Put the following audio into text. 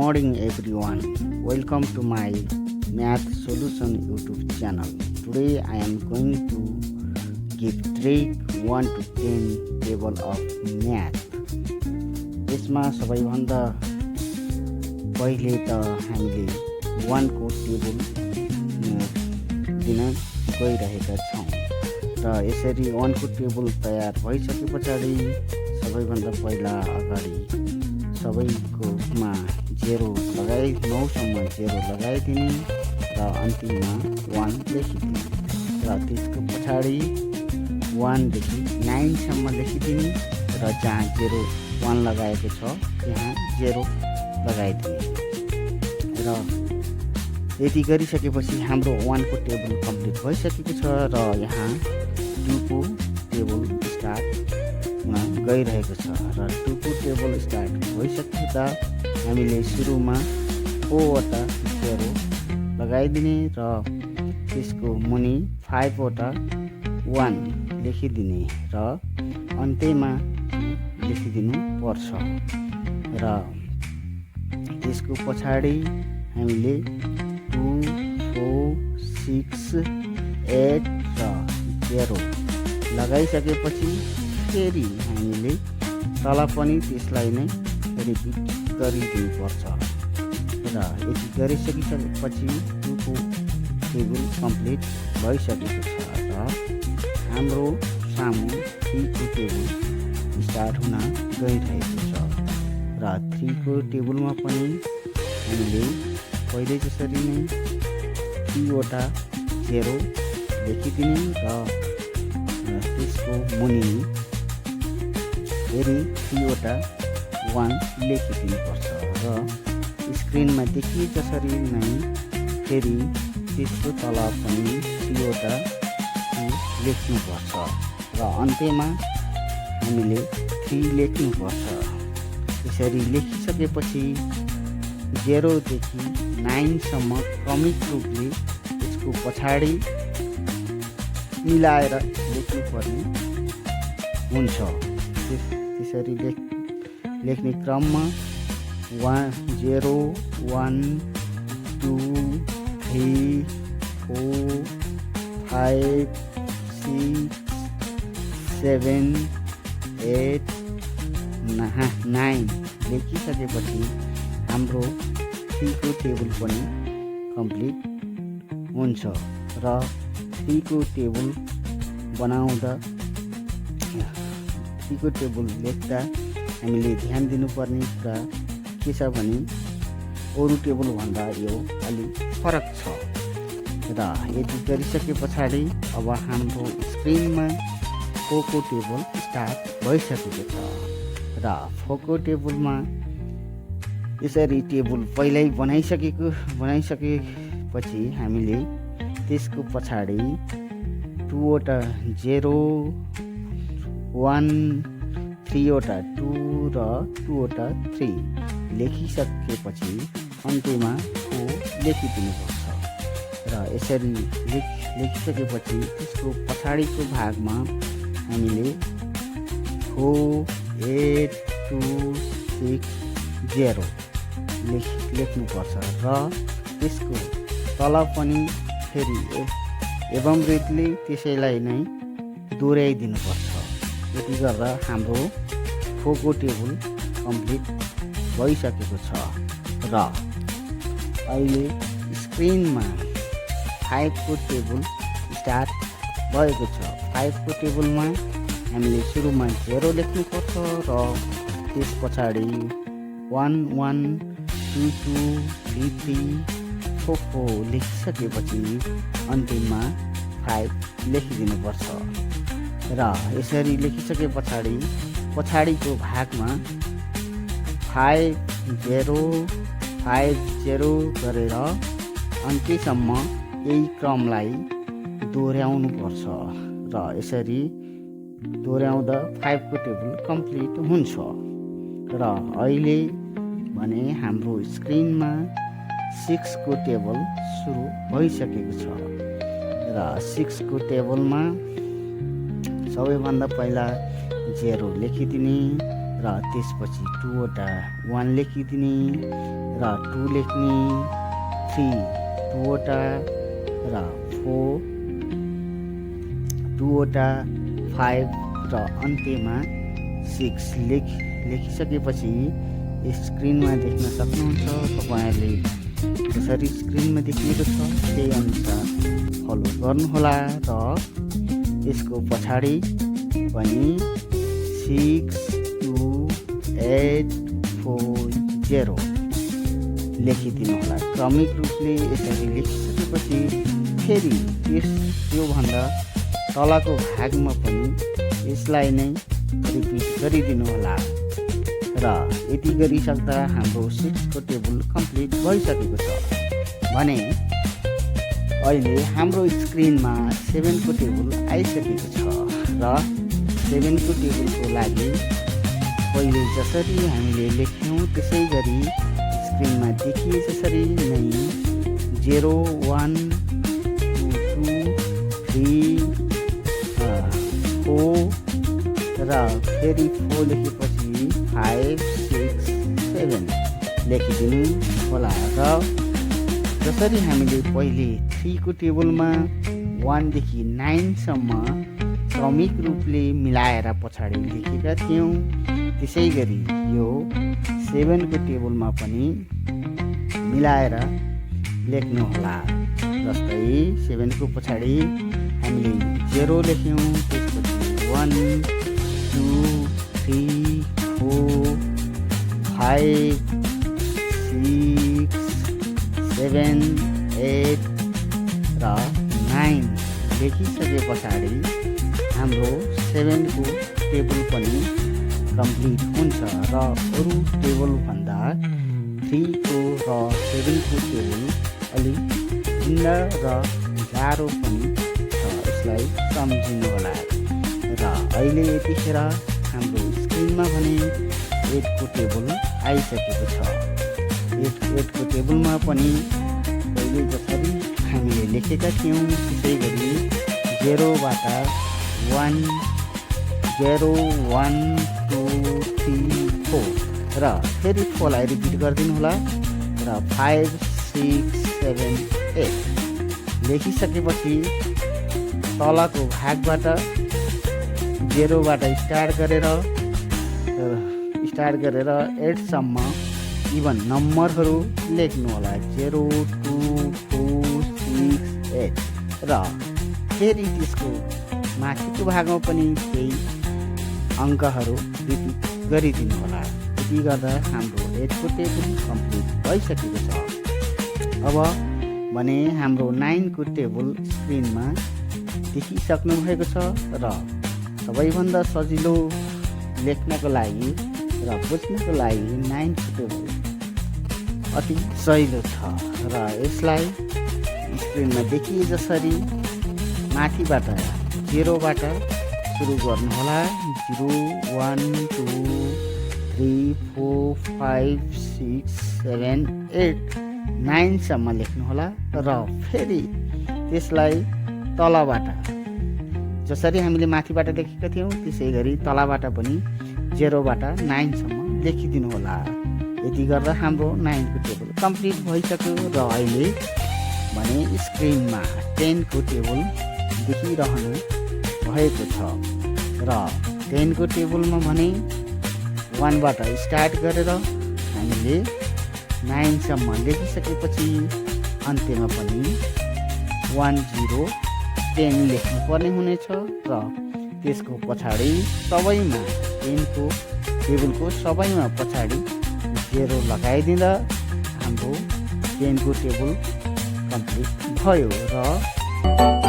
morning everyone. Welcome to my Math Solution YouTube channel. Today I am going to give trick 1 to 10 table of math. यसमा सबैभन्दा पहिले त हामीले 1 को table दिन गइरहेका छौं र यसरी 1 को टेबल तयार भइसके पछाडि सबैभन्दा पहिला अगाडि सबैकोमा 0 लगाई 9 सम्म 0 लगाइदिने र अन्तिममा 1 लेखिदिने र त्यसको पछाडि 1 देखि 9 सम्म लेखिदिने र जहाँ 0 1 लगाएको छ त्यहाँ 0 लगाइदिने र यति गरिसकेपछि हाम्रो 1 को टेबल कम्प्लिट भइसकेको छ र यहाँ 2 को टेबल स्टार्ट हुन गइरहेको छ र 2 को टेबल स्टार्ट भइसक्दा हामीले सुरुमा 4 वटा 0 लगाइदिने र त्यसको मुनि 5 वटा 1 लेखिदिने र अन्त्यमा लेखिदिनु पर्छ र त्यसको पछाडि हामीले 2 4 6 8 र 0 लगाइसकेपछि फेरि हामीले तल पनि त्यसलाई नै रिपिट गरिदिनु पर्छ र यति गरिसकेपछि 2 को टेबल कम्प्लिट भइसकेको छ र हाम्रो सामु 3 को टेबल स्टार्ट हुन गइरहेको छ र 3 को टेबलमा पनि हामीले पहिले जसरी नै 3 वटा 0 लेखिदिने र त्यसको मुनि फेरि 3 वटा 1 लेखिदिनुपर्छ र स्क्रिनमा देखिए जसरी नै फेरि त्यसको तल पनि 3 वटा 2 लेख्नुपर्छ र अन्त्यमा हामीले 3 लेख्नुपर्छ। यसरी लेखिसकेपछि 0 देखि 9 सम्म क्रमिक रूपले यसको पछाडि मिलाएर लेख्नुपर्ने हुन्छ। त्यसरी लेख्ने क्रममा 0 1 2 3 4 5 6 7 8 9 लेखिसकेपछि हाम्रो 3 को टेबल पनि कम्प्लिट हुन्छ र 3 को टेबल बनाउँदा 3 को टेबल लेख्दा हामीले ध्यान दिनुपर्ने कुरा के छ भने अरू टेबल भन्दा यो अलि फरक छ र यति गरिसके पछाडि अब हाम्रो स्क्रिनमा 4 को टेबल स्टार्ट भइसकेको छ र 4 को टेबलमा यसरी टेबल पहिल्यै बनाइसकेपछि हामीले त्यसको पछाडि 2 वटा 0 1 3 वटा 2 र 2 वटा 3 लेखिसकेपछि अन्त्यमा 4 लेखिदिनुपर्छ र यसरी लेखिसकेपछि त्यसको पछाडिको भागमा हामीले 4 8 2 6 0 लेख्नुपर्छ र त्यसको तल पनि फेरि एवं रीतिले त्यसैलाई नै दोहोऱ्याइदिनुपर्छ। यति गर्दा हाम्रो 4 को टेबल कम्प्लिट भइसकेको छ र अहिले स्क्रिनमा 5 को टेबल स्टार्ट भएको छ। 5 को टेबलमा हामीले सुरुमा 0 लेख्नुपर्छ र त्यस पछाडि 1 1 2 2 3 3 4 4 लेखिसकेपछि अन्तिममा 5 लेखिदिनुपर्छ र यसरी लेखिसके पछाडिको भागमा 5 0 5 0 गरेर अन्त्यसम्म यही क्रमलाई दोहोऱ्याउनुपर्छ र यसरी दोहोऱ्याउँदा 5 को टेबल कम्प्लिट हुन्छ र अहिले भने हाम्रो स्क्रिनमा 6 को टेबल सुरु भइसकेको छ र 6 को टेबलमा सबैभन्दा पहिला 0 लेखिदिने र त्यसपछि 2 वटा 1 लेखिदिने र 2 लेख्ने, 3 2 वटा र 4 2 वटा 5 र अन्त्यमा 6 लेखिसकेपछि स्क्रिनमा देख्न सक्नुहुन्छ। तपाईँहरूले जसरी स्क्रिनमा देखिएको छ त्यही अनुसार फलो गर्नुहोला र यसको पछाडि पनि 6 2 8 4 0 लेखिदिनु होला। क्रमिक रूपले यसरी लेखिसकेपछि फेरि त्योभन्दा तलको भागमा पनि यसलाई नै रिपिट गरिदिनु होला र यति गरिसक्दा हाम्रो 6 को टेबल कम्प्लिट भइसकेको छ भने अहिले हाम्रो स्क्रिनमा 7 को टेबल आइसकेको छ र 7 को टेबलको लागि पहिले जसरी हामीले लेख्यौँ त्यसै गरी स्क्रिनमा देखिए जसरी नै 0 1 2 3 4 र फेरि 4 लेखेपछि 5 6 7 लेखिदिनु होला र जसरी हामीले पहिले 3 को टेबलमा 1 देखि 9 सम्म क्रमिक रूपले मिलाएर पछाडि लेखेका थियौँ त्यसै गरी यो 7 को टेबलमा पनि मिलाएर लेख्नु होला। जस्तै 7 को पछाडि हामीले 0 लेख्यौँ, त्यसपछि 1 2 3 4 5 6 7 8 र 9 लेखिसके पछाडि हाम्रो 7 को टेबल पनि कम्प्लिट हुन्छ र अरू टेबलभन्दा 3 को र 7 को टेबल अलिक भिन्न र गाह्रो पनि छ, यसलाई सम्झिनु होला। र अहिले यतिखेर हाम्रो स्क्रिनमा भने 8 को टेबल आइसकेको छ। 8 को टेबलमा पनि पहिले जसरी हामीले लेखेका थियौँ त्यसै गरी 0 बाट 1 0 1 2 3 4 र फेरि 4 लाई रिपिट गरिदिनु होला र 5 6 7 8 लेखिसकेपछि तलको भागबाट 0 बाट स्टार्ट गरेर 8 सम्म इभन नम्बरहरू लेख्नु होला 0 2 4 6 8 र फेरि त्यसको माथिको भागमा पनि केही अङ्कहरू रिपिट गरिदिनु होला। यति गर्दा हाम्रो 8 को टेबल कम्प्लिट भइसकेको छ। अब भने हाम्रो 9 को टेबल स्क्रिनमा देखिसक्नु भएको छ र सबैभन्दा सजिलो लेख्नको लागि र बुझ्नको लागि 9 को टेबल अति सजिलो छ र यसलाई स्क्रिनमा देखिए जसरी माथिबाट 0 बाट सुरु गर्नुहोला। 0 1 2 3 4 5 6 7 8 9 सम्म लेख्नुहोला र फेरि त्यसलाई तलबाट जसरी हामीले माथिबाट लेखेका थियौँ त्यसै गरी तलबाट पनि 0 बाट 9 सम्म लेखिदिनु होला। यति गर्दा हाम्रो 9 को टेबल कम्प्लिट भइसक्यो र अहिले भने स्क्रिनमा 10 को टेबल देखिरहनु भएको छ र 10 को टेबलमा भने 1 बाट स्टार्ट गरेर हामीले 9 सम्म लेखिसकेपछि अन्त्यमा पनि 1 0 10 लेख्नु पर्ने हुनेछ र त्यसको पछाडि सबैमा 10 को टेबलको सबैमा पछाडि 0 लगाइदिँदा हाम्रो 10 को टेबल कम्प्लिट भयो र